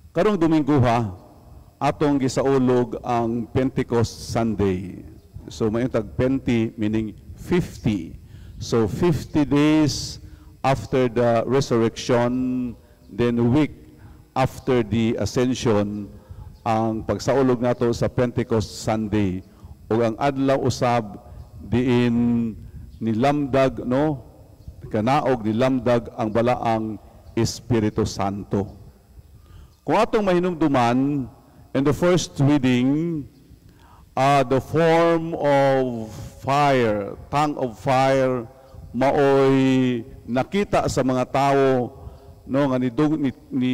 Karong Domingo ha, atong gisaulog ang Pentecost Sunday. So may tag Pente meaning 50. So 50 days after the resurrection, then week after the ascension, ang pagsaulog nato sa Pentecost Sunday ug ang adlaw usab diin nilamdag, no, kanaog nilamdag ang Balaang Espiritu Santo. Kung atong mahinumduman, in the first reading, the form of fire, tongue of fire, maoy nakita sa mga tao, no, nga nidug, ni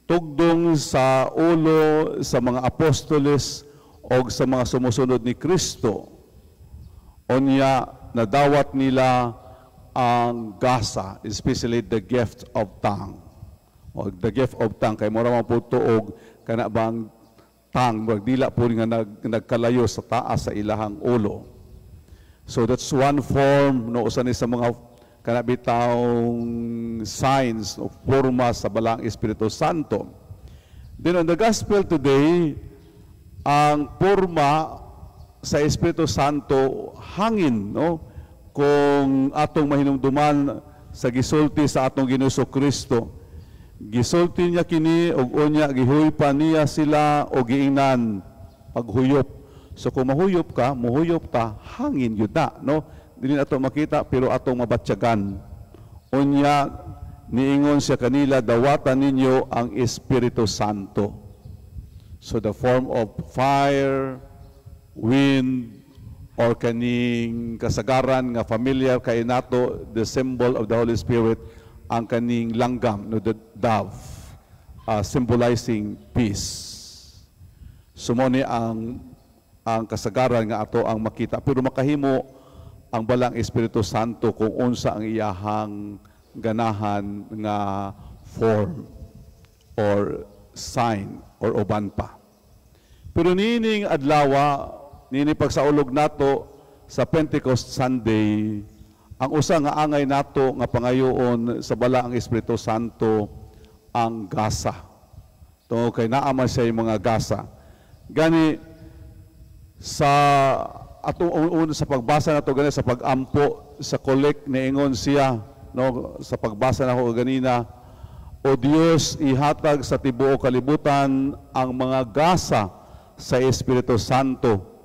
tugdong sa ulo sa mga apostoles o sa mga sumusunod ni Kristo. Unya nadawat nila ang gasa, especially the gift of tongue. O the gift of tongue kay mura man po tuog kana bang tongue, murag dila po nga nagkalayo sa taas sa ilahang ulo. So that's one form, no, usa ni sa mga kana bitawng signs o forma sa Balaang Espiritu Santo. Then on the gospel today, ang forma sa Espiritu Santo, hangin, no, kung atong mahinumduman sa gisulti sa atong Ginoong Kristo. Gisulti niya kini ug unya gihuypan niya sila og giingnan, "Paghuyop." So kung mahuyop ka, muhuyop ta, hangin yun na, no? Dili nato makita pero atong mabatyagan. Unya niingon siya kanila, "Dawatan ninyo ang Espiritu Santo." So the form of fire, wind, or kaning kasagaran nga familiar kay nato, the symbol of the Holy Spirit, ang kaning langgam, no, the dove, symbolizing peace. So mao ni ang kasagaran nga ato ang makita, pero makahimo ang Balaang Espiritu Santo kung unsa ang iyahang ganahan nga form or sign or uban pa. Pero niining adlawa, niini pagsaulog nato sa Pentecost Sunday, ang usa nga angay nato nga pangayoon sa Balaang Espiritu Santo, ang gasa. Tungod kay naa man siya mga gasa. Gani sa atong una sa pagbasa nato gani sa pagampo sa collect, niingon siya, no, sa pagbasa nako ganina, "O Dios, ihatag sa tibuok kalibutan ang mga gasa sa Espiritu Santo.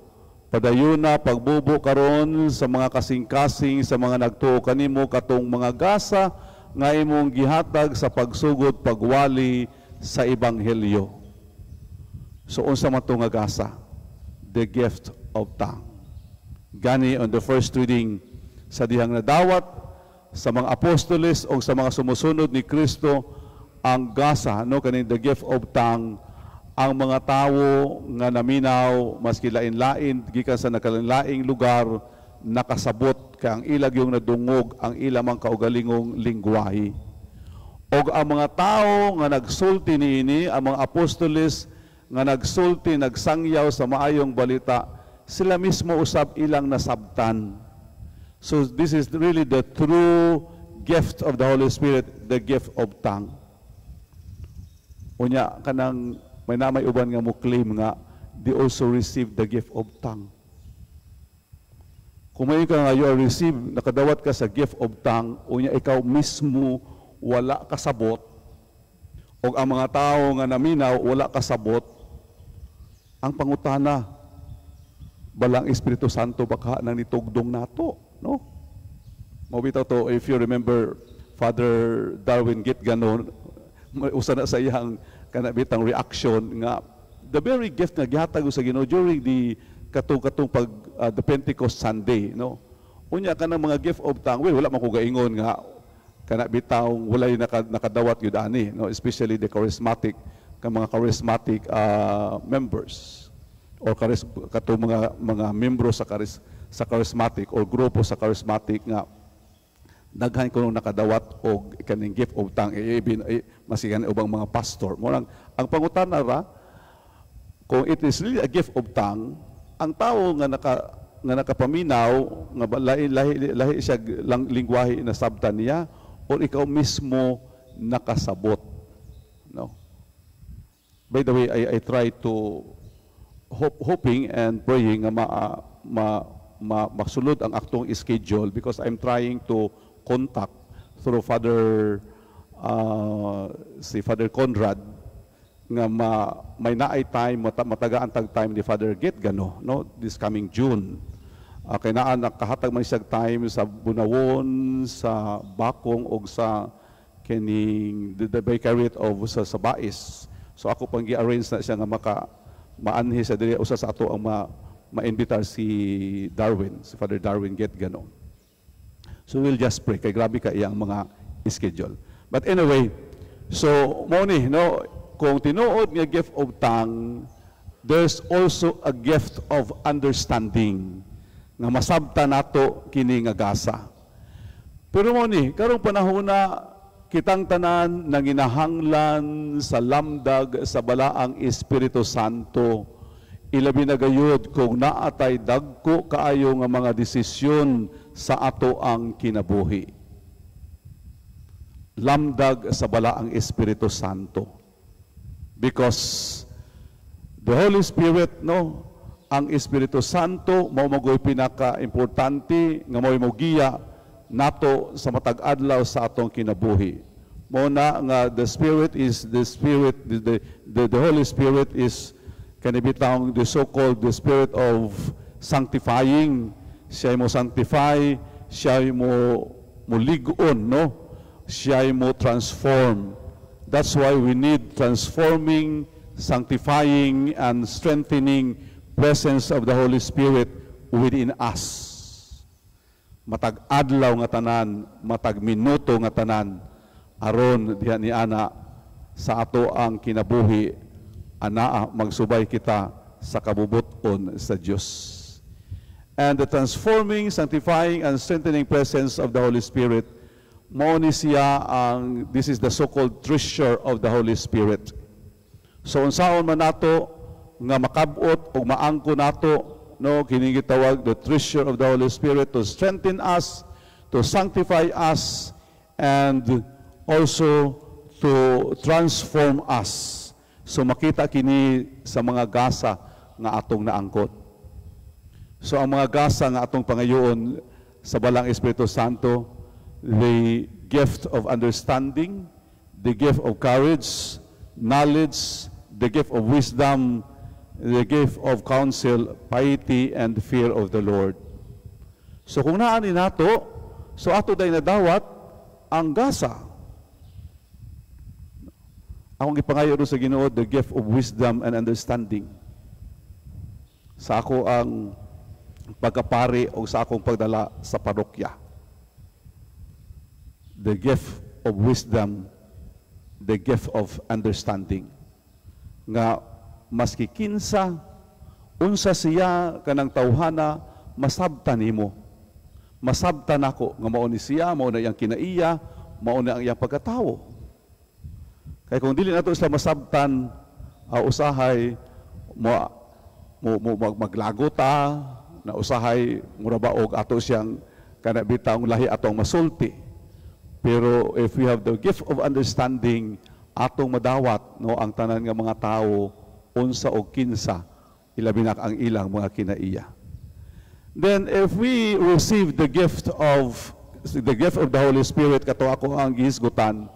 Padayuna pagbubo karon sa mga kasing-kasing sa mga nagtuo kanimo katong mga gasa nga imong gihatag sa pagsugod pagwali sa ebanghelyo." So unsa man to nga gasa? The gift of tongue. Gani on the first reading, sa dihang nadawat sa mga apostoles o sa mga sumusunod ni Kristo ang gasa, no, kaning the gift of tongue, ang mga tawo nga naminaw maski lain-lain gikan sa nakalain-laing lugar nakasabot kay ang ila gyung nadungog ang ila mang kaugalingong lingwahe. Og ang mga tao nga nagsulti niini, ang mga apostoles nga nagsulti, nagsangyaw sa maayong balita, sila mismo usab ilang nasabtan. So this is really the true gift of the Holy Spirit, the gift of tongue. Unya kanang may namay uban nga mo claim nga they also receive the gift of tongue. Kung may ka nga you are receive, nakadawat ka sa gift of tongue, unya ikaw mismo wala kasabot, o ang mga tao nga naminaw wala kasabot, ang pangutana, Balaang Espiritu Santo baka nang nitugdong nato, no? Mao bitaw to, if you remember Father Darwin Gitgano, usa na sa iyang kana bitang reaction nga the very gift nga gihatag sa Ginoo during the katong katong pag the Pentecost Sunday, no? Unya kanang mga gift of tongue, well, wala man ko gaingon nga kana bitawng walay nakadawat gyud ani, no, especially the charismatic, ka mga charismatic members or katong mga membro sa charismatic or grupo sa charismatic nga daghan kuno nakadawat og kaning gift of tongue, even masigan ubang mga pastor. Mo lang ang pangutana ra, kung it is really a gift of tongue, ang tao nga nakapaminaw nga lahi lahi lahi siya lang lingwahe na sabtan niya or ikaw mismo nakasabot, no? By the way, I try to hoping and praying nga ma masulod ang atong schedule because I'm trying to contact through Father si Father Conrad nga may naay time matagaan tag time ni Father Git gano, no, this coming June. Kay naa nakahatag man siya time sa Bunawon, sa Bakong og sa kining the vicariate of sa Bais. So ako pang gi-arrange na siya nga maka maanhi sa diri, usa sa ato ang ma maimbitar si Darwin, si Father Darwin Get gano. So we'll just pray kay grabe ka iyang mga schedule. But anyway, so mo ni, no, kung tinuod nga gift of tongue, there's also a gift of understanding nga masabta nato kini nga gasa. Pero mo ni, karong panahon na kitang tanan nanginahanglan sa lamdag sa Balaang Espiritu Santo, ilabi na gayud kung naatay dagko kaayo nga mga desisyon sa ato ang kinabuhi. Lamdag sa Balaang Espiritu Santo. Because the Holy Spirit, no, ang Espiritu Santo mao magoy pinaka-importante nga mo'y mogiya nato sa matag adlaw sa atong kinabuhi. Mo na nga the Spirit is the Spirit, the Holy Spirit is kani bitawng the so-called the Spirit of sanctifying. Siya mo sanctify, siya mo mulig-on, no? Siya mo transform. That's why we need transforming, sanctifying, and strengthening presence of the Holy Spirit within us. Matag adlaw nga tanan, matag minuto nga tanan, aron diha ni ana sa ato ang kinabuhi, anaa magsubay kita sa kabubuton sa Dios. And the transforming, sanctifying, and strengthening presence of the Holy Spirit, mao ni siya ang, this is the so-called treasure of the Holy Spirit. So unsaon man nato nga makabot o maangko nato, no, kini gitawag the treasure of the Holy Spirit to strengthen us, to sanctify us, and also to transform us. So makita kini sa mga gasa nga atong naangkon. So ang mga gasa nga atong pangayoon sa Balaang Espiritu Santo, the gift of understanding, the gift of courage, knowledge, the gift of wisdom, the gift of counsel, piety, and fear of the Lord. So kung naa ni nato, so ato day nadawat ang gasa. Akong gipangayo sa Ginoo the gift of wisdom and understanding sa ako ang pagkapari o sa akong pagdala sa parokya. The gift of wisdom, the gift of understanding. Nga maski kinsa, unsa siya kanang tawhana, masabtan nimo. Masabtan nako nga mao ni siya, mao na iyang kinaiya, mao na ang iyang pagkatawo. Kay kung dili nato sila masabtan, usahay mo maglago ta, na usahay mura ba og ato siyang kana bitawng lahi atong masulti. Pero if we have the gift of understanding, atong madawat, no, ang tanan nga mga tawo, unsa og kinsa, ilabi na ang ilang mga kinaiya. Then if we receive the gift of the Holy Spirit, kato ako ang gihisgutan.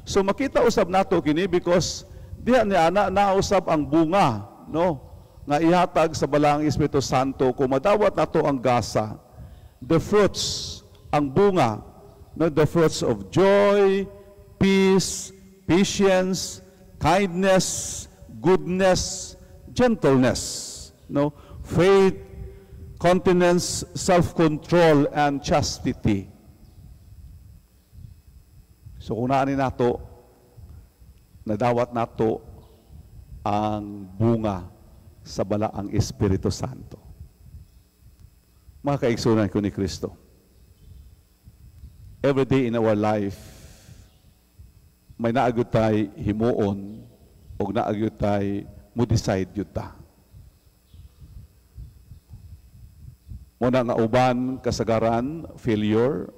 So makita usab nato kini because diha ni ana nausab ang bunga, no, nga ihatag sa Balaang Espiritu Santo kung madawat nato ang gasa, the fruits, ang bunga, no, the fruits of joy, peace, patience, kindness, goodness, gentleness, no, faith, continence, self-control, and chastity. So kung naa ni nato, nadawat nato ang bunga sa Balaang Espiritu Santo. Mga kaigsunan ko ni Kristo, every day in our life, may naa gyud tay himuon o naa gyud tay mo decide gyud ta. Muna nga uban kasagaran failure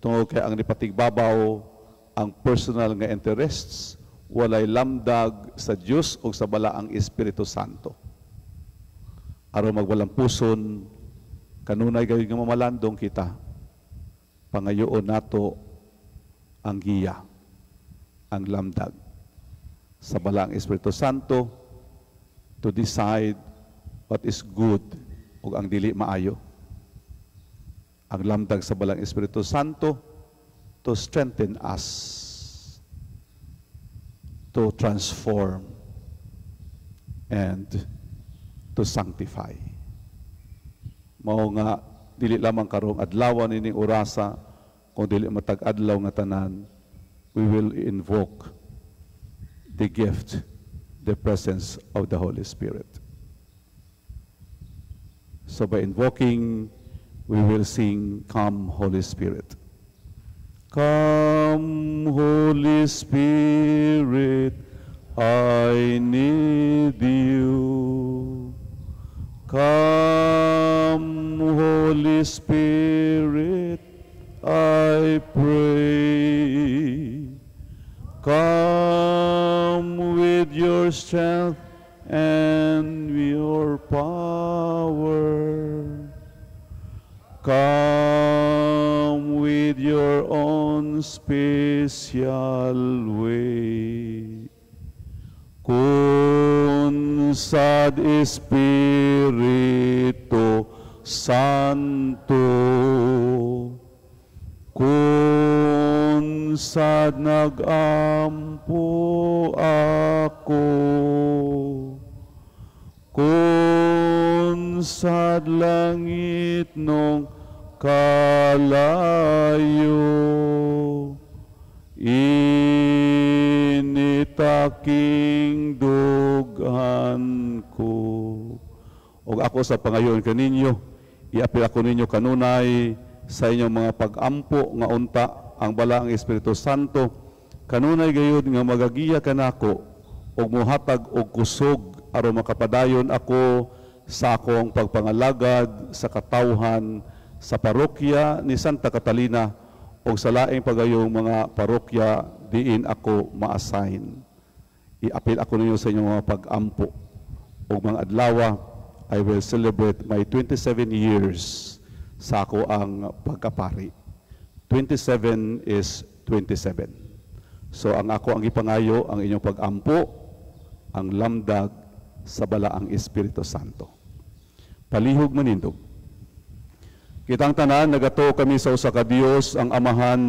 tungod kay ang nipatigbabaw ang personal nga interests, walay lamdag sa Dios o sa Balaang Espiritu Santo. Aron magwalampuson, kanunay gayud nga mamalandong kita, pangayoon nato ang giya, ang lamdag sa Balaang Espiritu Santo to decide what is good o ang dili maayo. Ang lamdag sa Balaang Espiritu Santo to strengthen us, to transform, and to sanctify. Mao nga dili lamang karong adlaw nining orasa, kung dili matag adlaw nga tanan, we will invoke the gift, the presence of the Holy Spirit. So by invoking, we will sing, "Come, Holy Spirit." Come, Holy Spirit, I need you. Come, Holy Spirit, I pray. Come with your strength and your power. Come with your own special way. Kun sad Espiritu Santo, kun sad nagampo ako, kun sad langit nung kalayo, init aking dughan ko. Og ako sa pangayon kaninyo, iapil ako ninyo kanunay sa inyong mga pag-ampo nga unta ang Balaang Espiritu Santo kanunay gayud nga magagiya kanako ug mohatag og kusog aron makapadayon ako sa akong pagpangalagad sa katawhan sa Parokya ni Santa Catalina ug sa laing pagayong mga parokya diin ako ma-assign. Iapil ako ninyo sa inyong mga pag-ampo. Ug mga adlawa, I will celebrate my 27 years sa ako ang pagkapari. 27 is 27. So ang ako ang ipangayo, ang inyong pag-ampo, ang lamdag sa Balaang Espiritu Santo. Palihog manindog. Kitang tanan, nagatuo kami sa usa ka Dios, ang Amahan.